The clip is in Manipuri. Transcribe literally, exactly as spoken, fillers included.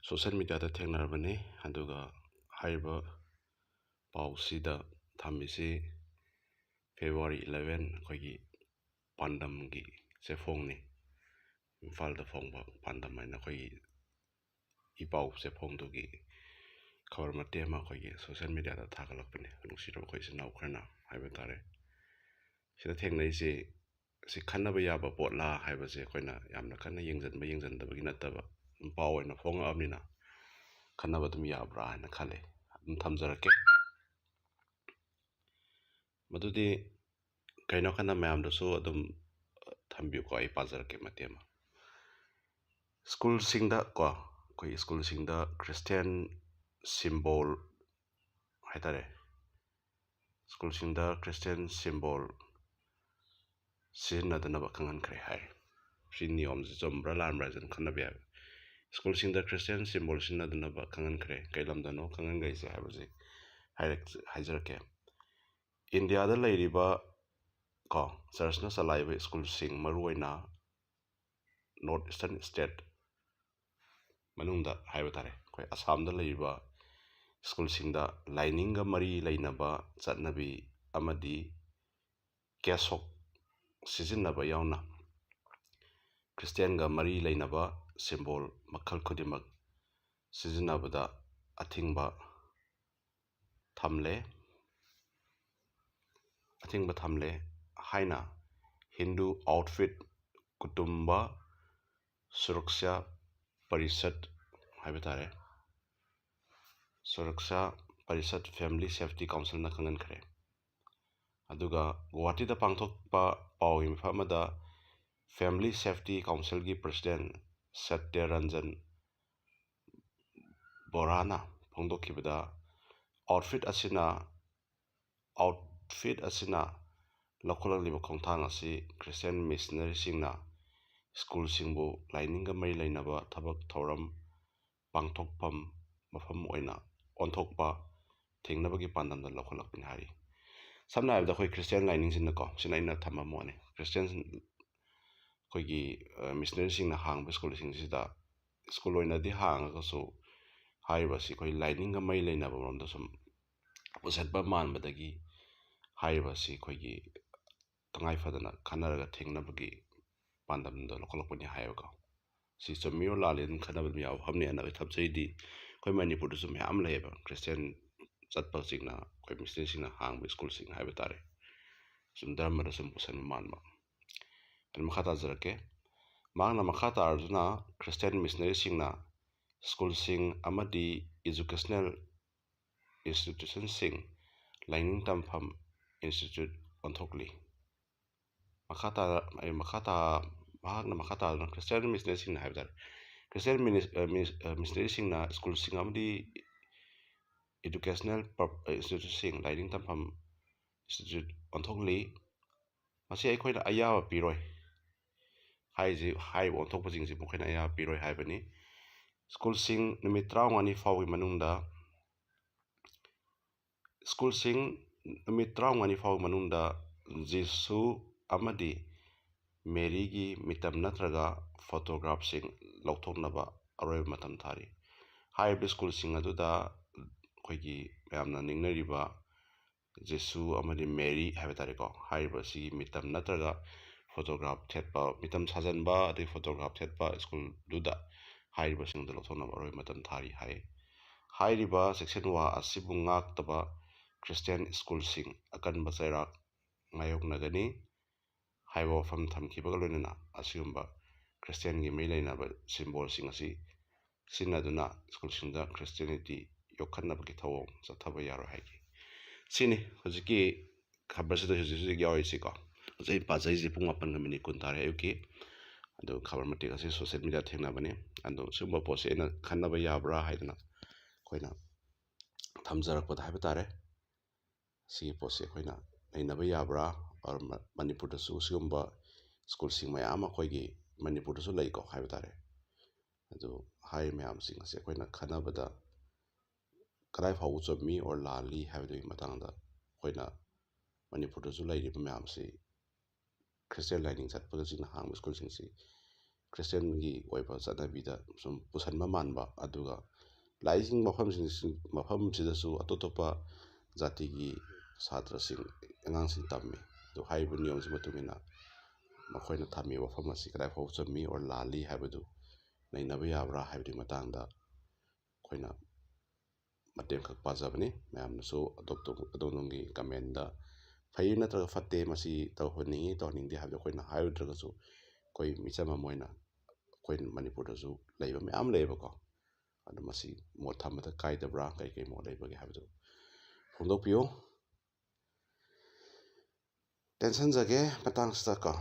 ꯁꯣꯁꯦꯜ ꯃꯦꯗꯤꯌꯥꯗ ꯊꯦꯡꯅꯔꯕꯅꯤ꯫ ꯑꯗꯨꯒ ꯍꯥꯏꯔꯤꯕ ꯄꯥꯎꯁꯤꯗ ꯊꯝꯃꯤꯁꯤ ꯐꯦꯕ꯭ꯔꯨꯋꯥꯔꯤ eleven, ꯑꯩꯈꯣꯏꯒꯤ ꯄꯥꯟꯗꯝꯒꯤ ꯆꯦꯐꯣꯡꯅꯤ꯫ ꯏꯝꯐꯥꯜꯗ ꯐꯣꯡꯕ ꯄꯥꯟꯗꯝ ꯍꯥꯏꯅ ꯑꯩꯈꯣꯏꯒꯤ ꯏ ꯄꯥꯎ ꯆꯦꯐꯣꯡꯗꯨꯒꯤ ꯈꯕꯔ ꯃꯇꯦꯛ ꯑꯃ ꯑꯩꯈꯣꯏꯒꯤ ꯁꯣꯁꯦꯜ ꯃꯦꯗꯤꯌꯥꯗ ꯊꯥꯒꯠꯂꯛꯄꯅꯤ, ꯅꯨꯡꯁꯤꯔꯕ ꯑꯩꯈꯣꯏ ꯏꯆꯤꯟ ꯏꯅꯥꯎ ꯈꯔꯅ ꯍꯥꯏꯕ ꯇꯥꯔꯦ꯫ ꯁꯤꯗ ꯊꯦꯡꯅꯩꯁꯦ ꯁꯤ ꯈꯟꯅꯕ ꯌꯥꯕ ꯄꯣꯠꯂꯥ ꯍꯥꯏꯕꯁꯦ ꯑꯩꯈꯣꯏꯅ ꯌꯥꯝꯅ ꯀꯟꯅ ꯌꯦꯡꯁꯤꯟꯕ ꯌꯦꯡꯁꯤꯟꯗꯕꯒꯤ ꯅꯠꯇꯕ, ꯑꯗꯨꯝ ꯄꯥꯎ ꯑꯣꯏꯅ ꯐꯣꯡꯉꯛꯑꯕꯅꯤꯅ ꯈꯟꯅꯕ ꯑꯗꯨꯝ ꯌꯥꯕ꯭ꯔꯥ ꯍꯥꯏꯅ ꯈꯜꯂꯦ꯫ ꯑꯗꯨꯝ ꯊꯝꯖꯔꯛꯀꯦ꯫ ꯃꯗꯨꯗꯤ ꯀꯩꯅꯣ ꯀꯟꯅ ꯃꯌꯥꯝꯗꯁꯨ ꯑꯗꯨꯝ ꯊꯝꯕꯤꯌꯨꯀꯣ, ꯑꯩ ꯄꯥꯖꯔꯛꯀꯦ ꯃꯇꯦꯛ ꯑꯃ꯫ ꯁ꯭ꯀꯨꯜꯁꯤꯡꯗ ꯀꯣ, ꯑꯩꯈꯣꯏ ꯁ꯭ꯀꯨꯜꯁꯤꯡꯗ ꯈ꯭ꯔꯤꯁꯇꯤꯌꯥꯟ ꯁꯤꯝꯕꯣꯜ ꯍꯥꯏꯇꯥꯔꯦ, ꯁ꯭ꯀꯨꯜꯁꯤꯡꯗ ꯈ꯭ꯔꯤꯁꯇꯤꯌꯥꯟ ꯁꯤꯝꯕꯣꯜ ꯁꯤꯖꯤꯟꯅꯗꯅꯕ ꯈꯪꯍꯟꯈ꯭ꯔꯦ ꯍꯥꯏ꯫ ꯁꯤ ꯅꯤꯌꯣꯝꯁꯤ ꯆꯨꯝꯕ꯭ꯔꯥ ꯂꯥꯟꯕ꯭ꯔꯥ ꯍꯥꯏꯁꯤ ꯑꯗꯨꯝ ꯈꯟꯅꯕ ꯌꯥꯏ꯫ ꯁ꯭ꯀꯨꯜꯁꯤꯡꯗ ꯈ꯭ꯔꯤꯁꯇꯤꯌꯥꯟ ꯁꯤꯝꯕꯣꯜ ꯁꯤꯖꯤꯟꯅꯗꯅꯕ ꯈꯪꯍꯟꯈ꯭ꯔꯦ꯫ ꯀꯩ ꯂꯝꯗꯅꯣ ꯈꯪꯍꯟꯈꯩꯁꯦ ꯍꯥꯏꯕꯁꯤ ꯍꯥꯏꯔꯛ-, ꯍꯥꯏꯖꯔꯛꯀꯦ꯫ ꯏꯟꯗꯤꯌꯥꯗ ꯂꯩꯔꯤꯕ ꯀꯣ, ꯆꯔꯆꯅ ꯆꯂꯥꯏꯕ ꯁ꯭ꯀꯨꯜꯁꯤꯡ, ꯃꯔꯨꯑꯣꯏꯅ ꯅꯣꯔꯠ ꯏꯁꯇꯔꯟ ꯁ꯭ꯇꯦꯠ ꯃꯅꯨꯡꯗ ꯍꯥꯏꯕ ꯇꯥꯔꯦ, ꯑꯩꯈꯣꯏ ꯑꯁꯥꯝꯗ ꯂꯩꯔꯤꯕ ꯁ꯭ꯀꯨꯜꯁꯤꯡꯗ ꯂꯥꯏꯅꯤꯡꯒ ꯃꯔꯤ ꯂꯩꯅꯕ ꯆꯠꯅꯕꯤ ꯑꯃꯗꯤ ꯀꯦꯁꯣꯛ ꯁꯤꯖꯤꯟꯅꯕ ꯌꯥꯎꯅ ꯈ꯭ꯔꯤꯁꯇꯤꯌꯥꯟꯒ ꯃꯔꯤ ꯂꯩꯅꯕ ꯁꯤꯝꯕꯣꯜ ꯃꯈꯜ ꯈꯨꯗꯤꯡꯃꯛ ꯁꯤꯖꯤꯟꯅꯕꯗ ꯑꯊꯤꯡꯕ ꯊꯝꯂꯦ, ꯑꯊꯤꯡꯕ ꯊꯝꯂꯦ ꯍꯥꯏꯅ ꯍꯤꯟꯗꯨ ꯑꯥꯎꯠꯐꯤꯠ ꯀꯨꯇꯨꯝꯕ ꯁꯨꯔꯛꯁꯥ ꯄꯔꯤꯁꯠ ꯍꯥꯏꯕ ꯇꯥꯔꯦ, ꯁꯨꯔꯛꯁꯥ ꯄꯔꯤꯁꯠ ꯐꯦꯃꯤꯂꯤ ꯁꯦꯐꯇꯤ ꯀꯥꯎꯟꯁꯤꯜꯅ ꯈꯪꯍꯟꯈ꯭ꯔꯦ꯫ ꯑꯗꯨꯒ ꯒꯨꯋꯥꯍꯥꯇꯤꯗ ꯄꯥꯡꯊꯣꯛꯄ ꯄꯥꯎꯒꯤ ꯃꯤꯐꯝ ꯑꯃꯗ ꯐꯦꯃꯤꯂꯤ ꯁꯦꯐꯇꯤ ꯀꯥꯎꯟꯁꯤꯜꯒꯤ ꯄ꯭ꯔꯁꯤꯗꯦꯟ ꯁꯠꯌ ꯔꯟꯖꯟ ꯕꯣꯔꯥꯅ ꯐꯣꯡꯗꯣꯛꯈꯤꯕꯗ, ꯑꯥꯎꯠꯐꯤꯠ ꯑꯁꯤꯅ, ꯑꯥꯎꯠꯐꯤꯠ ꯑꯁꯤꯅ ꯂꯧꯈꯠꯂꯛꯂꯤꯕ ꯈꯣꯡꯊꯥꯡ ꯑꯁꯤ ꯈ꯭ꯔꯤꯁꯇꯤꯌꯥꯟ ꯃꯤꯁꯅꯔꯤꯁꯤꯡꯅ ꯁ꯭ꯀꯨꯜꯁꯤꯡꯕꯨ ꯂꯥꯏꯅꯤꯡꯒ ꯃꯔꯤ ꯂꯩꯅꯕ ꯊꯕꯛ ꯊꯧꯔꯝ ꯄꯥꯡꯊꯣꯛꯐꯝ ꯃꯐꯝ ꯑꯣꯏꯅ ꯑꯣꯟꯊꯣꯛꯄ ꯊꯤꯡꯅꯕꯒꯤ ꯄꯥꯟꯗꯝꯗ ꯂꯧꯈꯠꯂꯛꯄꯅꯤ ꯍꯥꯏꯔꯤ꯫ ꯁꯝꯅ ꯍꯥꯏꯔꯕꯗ, ꯑꯩꯈꯣꯏ ꯈ꯭ꯔꯤꯁꯇꯤꯌꯥꯟ ꯂꯥꯏꯅꯤꯡꯁꯤꯅꯀꯣ, ꯁꯤꯅ ꯑꯩꯅ ꯊꯝꯕ ꯑꯃ ꯋꯥꯅꯤ, ꯈ꯭ꯔꯤꯁꯇꯤꯌꯥꯟ ꯑꯩꯈꯣꯏꯒꯤ, ꯑ, ꯃꯤꯁꯅꯔꯤꯁꯤꯡꯅ ꯍꯥꯡꯕ ꯁ꯭ꯀꯨꯜꯁꯤꯡꯁꯤꯗ ꯁ꯭ꯀꯨꯜ ꯑꯣꯏꯅꯗꯤ ꯍꯥꯡꯉꯒꯁꯨ ꯍꯥꯏꯔꯤꯕ ꯑꯁꯤ ꯑꯩꯈꯣꯏ ꯂꯥꯏꯅꯤꯡꯒ ꯃꯔꯤ ꯂꯩꯅꯕ ꯃꯔꯣꯝꯗ ꯁꯨꯝ ꯄꯨꯁꯟꯕ ꯃꯥꯟꯕꯗꯒꯤ ꯍꯥꯏꯔꯤꯕ ꯑꯁꯤ ꯑꯩꯈꯣꯏꯒꯤ ꯇꯉꯥꯏ ꯐꯗꯅ ꯈꯟꯅꯔꯒ ꯊꯦꯡꯅꯕꯒꯤ ꯄꯥꯟꯗꯝꯗꯣ ꯂꯧꯈꯠꯂꯛꯄꯅꯤ ꯍꯥꯏꯌꯦꯕꯀꯣ꯫ ꯁꯤ ꯆꯨꯝꯃꯤꯔꯣ ꯂꯥꯜꯂꯤ ꯑꯗꯨꯝ ꯈꯟꯅꯕ ꯑꯗꯨꯝ ꯌꯥꯎꯕ ꯃꯐꯝꯅꯤ꯫ ꯑꯗꯨꯅ ꯑꯩ ꯊꯝꯖꯩꯗꯤ ꯑꯩꯈꯣꯏ ꯃꯅꯤꯄꯨꯔꯗꯁꯨ ꯃꯌꯥꯝ ꯂꯩꯌꯦꯕ ꯈ꯭ꯔꯤꯁꯇꯤꯌꯥꯟ ꯆꯠꯄꯁꯤꯡꯅ, ꯑꯩꯈꯣꯏ ꯃꯤꯁꯅꯔꯤꯁꯤꯡꯅ ꯍꯥꯡꯕ ꯁ꯭ꯀꯨꯜꯁꯤꯡ ꯍꯥꯏꯕ ꯇꯥꯔꯦ, ꯁꯨꯝ ꯙꯔꯃꯗ ꯁꯨꯝ ꯄꯨꯁꯟꯕ ꯃꯥꯟꯕ꯫ ꯑꯗꯨ ꯃꯈꯥ ꯇꯥꯖꯔꯛꯀꯦ꯫ ꯃꯍꯥꯛꯅ ꯃꯈꯥ ꯇꯥꯔꯗꯨꯅ ꯈ꯭ꯔꯤꯁꯇꯤꯌꯥꯟ ꯃꯤꯁꯅꯔꯤꯁꯤꯡꯅ ꯁ꯭ꯀꯨꯜꯁꯤꯡ ꯑꯃꯗꯤ educational institutionꯁꯤꯡ, ꯂꯥꯏꯅꯤꯡ ꯇꯝꯐꯝ institute ꯑꯣꯟꯊꯣꯛꯂꯤ꯫ ꯃꯈꯥ ꯇꯥ-, ꯑꯩ ꯃꯈꯥ ꯇꯥ-, ꯃꯍꯥꯛꯅ ꯃꯈꯥ ꯇꯥꯗꯨꯅ ꯈ꯭ꯔꯤꯁꯇꯤꯌꯥꯟ ꯃꯤꯁꯅꯔꯤꯁꯤꯡꯅ ꯍꯥꯏꯕ ꯇꯥꯔꯦ, ꯈ꯭ꯔꯤꯁꯇꯤꯌꯥꯟ ꯃꯤꯅꯤꯁ-, ꯑ, ꯃꯤꯁ-, ꯑ, ꯃꯤꯁꯅꯔꯤꯁꯤꯡꯅ ꯁ꯭ꯀꯨꯜꯁꯤꯡ ꯑꯃꯗꯤ educational institutionꯁꯤꯡ, ꯂꯥꯏꯅꯤꯡ ꯇꯝꯐꯝ institute ꯑꯣꯟꯊꯣꯛꯂꯤ꯫ ꯃꯁꯤ ꯑꯩꯈꯣꯏꯅ ꯑꯌꯥꯕ ꯄꯤꯔꯣꯏ꯫ ꯍꯥꯏꯁꯤ, ꯍꯥꯏꯔꯤꯕ ꯑꯣꯟꯊꯣꯛꯄꯁꯤꯡꯁꯤ ꯃꯈꯣꯏꯅ ꯑꯌꯥꯕ ꯄꯤꯔꯣꯏ ꯍꯥꯏꯕꯅꯤ꯫ ꯁ꯭ꯀꯨꯜꯁꯤꯡ ꯅꯨꯃꯤꯠ ꯇꯔꯥꯃꯉꯥꯅꯤ ꯐꯥꯎꯕꯒꯤ ꯃꯅꯨꯡꯗ, ꯁ꯭ꯀꯨꯜꯁꯤꯡ ꯅꯨꯃꯤꯠ ꯇꯔꯥꯃꯉꯥꯅꯤ ꯐꯥꯎꯕꯒꯤ ꯃꯅꯨꯡꯗ ꯖꯤꯁꯨ ꯑꯃꯗꯤ ꯃꯦꯔꯤꯒꯤ ꯃꯤꯇꯝ ꯅꯠꯇ꯭ꯔꯒ ꯐꯣꯇꯣꯒ꯭ꯔꯥꯐꯁꯤꯡ ꯂꯧꯊꯣꯛꯅꯕ ꯑꯔꯣꯏꯕ ꯃꯇꯝ ꯊꯥꯔꯤ꯫ ꯍꯥꯏꯔꯤꯕ ꯁ꯭ꯀꯨꯜꯁꯤꯡ ꯑꯗꯨꯗ ꯑꯩꯈꯣꯏꯒꯤ ꯃꯌꯥꯝꯅ ꯅꯤꯡꯅꯔꯤꯕ ꯖꯤꯁꯨ ꯑꯃꯗꯤ ꯃꯦꯔꯤ ꯍꯥꯏꯕ ꯇꯥꯔꯦꯀꯣ, ꯍꯥꯏꯔꯤꯕ ꯑꯁꯤꯒꯤ ꯃꯤꯇꯝ ꯅꯠꯇ꯭ꯔꯒ ꯐꯣꯇꯣꯒ꯭ꯔꯥꯐ ꯊꯦꯠꯄ, ꯃꯤꯇꯝ ꯁꯥꯖꯟꯕ ꯑꯗꯒꯤ ꯐꯣꯇꯣꯒ꯭ꯔꯥꯐ ꯊꯦꯠꯄ ꯁ꯭ꯀꯨꯜꯗꯨꯗ ꯍꯥꯏꯔꯤꯕꯁꯤꯡꯗꯨ ꯂꯧꯊꯣꯛꯅꯕ ꯑꯔꯣꯏꯕ ꯃꯇꯝ ꯊꯥꯔꯤ ꯍꯥꯏ꯫ ꯍꯥꯏꯔꯤꯕ ꯆꯦꯛꯁꯤꯟꯋꯥ ꯑꯁꯤꯕꯨ ꯉꯥꯛꯇꯕ ꯈ꯭ꯔꯤꯁꯇꯤꯌꯥꯟ ꯁ꯭ꯀꯨꯜꯁꯤꯡ ꯑꯀꯟꯕ ꯆꯩꯔꯥꯛ ꯃꯥꯌꯣꯛꯅꯒꯅꯤ꯫ ꯍꯥꯏꯕ ꯋꯥꯐꯝ ꯊꯝꯈꯤꯕꯒ ꯂꯣꯏꯅꯅ ꯑꯁꯤꯒꯨꯝꯕ ꯈ꯭ꯔꯤꯁꯇꯤꯌꯥꯟꯒꯤ ꯃꯔꯤ ꯂꯩꯅꯕ ꯁꯤꯝꯕꯣꯜꯁꯤꯡ ꯑꯁꯤ ꯁꯤꯖꯤꯟꯅꯗꯨꯅ ꯁ꯭ꯀꯨꯜꯁꯤꯡꯗ ꯈ꯭ꯔꯤꯁꯇꯤꯌꯥꯅꯤꯇꯤ ꯌꯣꯛꯈꯠꯅꯕꯒꯤ ꯊꯧꯑꯣꯡ ꯆꯠꯊꯕ ꯌꯥꯔꯣꯏ ꯍꯥꯏꯈꯤ꯫ ꯁꯤꯅꯤ ꯍꯧꯖꯤꯛꯀꯤ ꯈꯕꯔꯁꯤꯗ ꯍꯧꯖꯤꯛ ꯍꯧꯖꯤꯛ ꯌꯥꯎꯔꯤꯁꯤꯀꯣ꯫ ꯍꯧꯖꯤꯛ ꯑꯩ ꯄꯥꯖꯩꯁꯤ ꯄꯨꯡ ꯃꯥꯄꯟꯒ ꯃꯤꯅꯤꯠ ꯀꯨꯟ ꯇꯥꯔꯦ ꯑꯌꯨꯛꯀꯤ꯫ ꯑꯗꯨ ꯈꯕꯔ ꯃꯇꯦꯛ ꯑꯁꯤ ꯁꯣꯁꯦꯜ ꯃꯤꯗꯤꯌꯥ ꯊꯦꯡꯅꯕꯅꯤ꯫ ꯑꯗꯣ ꯁꯤꯒꯨꯝꯕ ꯄꯣꯠꯁꯤ ꯑꯩꯅ ꯈꯟꯅꯕ ꯌꯥꯕ꯭ꯔꯥ ꯍꯥꯏꯗꯅ ꯑꯩꯈꯣꯏꯅ ꯊꯝꯖꯔꯛꯄꯗ ꯍꯥꯏꯕ ꯇꯥꯔꯦ꯫ ꯁꯤꯒꯤ ꯄꯣꯠꯁꯤ ꯑꯩꯈꯣꯏꯅ ꯅꯩꯅꯕ ꯌꯥꯕ꯭ꯔꯥ? ꯑꯣꯔ ꯃ-, ꯃꯅꯤꯄꯨꯔꯗꯁꯨ ꯁꯤꯒꯨꯝꯕ ꯁ꯭ꯀꯨꯜꯁꯤꯡ ꯃꯌꯥꯝ ꯑꯃ ꯑꯩꯈꯣꯏꯒꯤ ꯃꯅꯤꯄꯨꯔꯗꯁꯨ ꯂꯩꯀꯣ ꯍꯥꯏꯕ ꯇꯥꯔꯦ꯫ ꯑꯗꯨ ꯍꯥꯏꯔꯤꯕ ꯃꯌꯥꯝꯁꯤꯡ ꯑꯁꯦ ꯑꯩꯈꯣꯏꯅ ꯈꯟꯅꯕꯗ ꯀꯗꯥꯏ ꯐꯥꯎꯕ ꯆꯨꯝꯃꯤ ꯑꯣꯔ ꯂꯥꯜꯂꯤ ꯍꯥꯏꯕꯗꯨꯒꯤ ꯃꯇꯥꯡꯗ ꯑꯩꯈꯣꯏꯅ ꯃꯅꯤꯄꯨꯔꯗꯁꯨ ꯂꯩꯔꯤꯕ ꯃꯌꯥꯝꯁꯤ ꯈ꯭ꯔꯤꯁꯇꯤꯌꯥꯟ ꯂꯥꯏꯅꯤꯡ ꯆꯠꯄꯗꯁꯤꯡꯅ ꯍꯥꯡꯕ ꯁ꯭ꯀꯨꯜꯁꯤꯡꯁꯤ ꯈ꯭ꯔꯤꯁꯇꯤꯌꯥꯟꯒꯤ ꯑꯣꯏꯕ ꯆꯠꯅꯕꯤꯗ ꯁꯨꯝ ꯄꯨꯁꯟꯕ ꯃꯥꯟꯕ, ꯑꯗꯨꯒ ꯂꯥꯛꯏꯁꯤꯡ ꯃꯐꯝꯁꯤꯡ, ꯃꯐꯝꯁꯤꯗꯁꯨ ꯑꯇꯣꯞ ꯑꯇꯣꯞꯄ ꯖꯥꯇꯤꯒꯤ ꯁꯥꯇ꯭ꯔꯁꯤꯡ, ꯑꯉꯥꯡꯁꯤꯡ ꯇꯝꯃꯤ꯫ ꯑꯗꯨ ꯍꯥꯏꯔꯤꯕ ꯅꯤꯌꯣꯝꯁꯤ ꯃꯇꯨꯡ ꯏꯟꯅ ꯃꯈꯣꯏꯅ ꯊꯝꯃꯤꯕ ꯋꯥꯐꯝ ꯑꯁꯤ ꯀꯗꯥꯏ ꯐꯥꯎꯕ ꯆꯨꯝꯃꯤ or ꯂꯥꯜꯂꯤ ꯍꯥꯏꯕꯗꯨ ꯅꯩꯅꯕ ꯌꯥꯕ꯭ꯔꯥ ꯍꯥꯏꯕꯗꯨꯒꯤ ꯃꯇꯥꯡꯗ ꯑꯩꯈꯣꯏꯅ ꯃꯇꯦꯡ ꯈꯛ ꯄꯥꯖꯕꯅꯤ꯫ ꯃꯌꯥꯝꯅꯁꯨ ꯑꯗꯣꯞ-, ꯑꯗꯣꯝ ꯑꯗꯣꯝꯒꯤ ꯀꯃꯦꯟꯗ ꯐꯩ ꯅꯠꯇ꯭ꯔꯒ ꯐꯠꯇꯦ, ꯃꯁꯤ ꯇꯧꯍꯟꯅꯤꯡꯉꯤ ꯇꯧꯍꯟꯅꯤꯡꯗꯦ ꯍꯥꯏꯕꯗꯣ ꯑꯩꯈꯣꯏꯅ ꯍꯥꯏꯔꯨꯗ꯭ꯔꯒꯁꯨ, ꯑꯩꯈꯣꯏ ꯃꯤꯆꯝ ꯑꯃ ꯑꯣꯏꯅ ꯑꯩꯈꯣꯏ ꯃꯅꯤꯄꯨꯔꯗꯁꯨ ꯂꯩꯕ ꯃꯌꯥꯝ ꯂꯩꯌꯦꯕꯀꯣ꯫ ꯑꯗꯨ ꯃꯁꯤ ꯃꯣꯠ ꯊꯝꯕꯗ ꯀꯥꯏꯗꯕ꯭ꯔꯥ, ꯀꯩ ꯀꯩ ꯃꯣꯠ ꯂꯩꯕꯒꯦ ꯍꯥꯏꯕꯗꯨ ꯐꯣꯡꯗꯣꯛꯄꯤꯌꯨ꯫ ꯇꯦꯟꯁꯟꯖꯒꯦ ꯃꯇꯥꯡꯁꯤꯗ ꯀꯣ,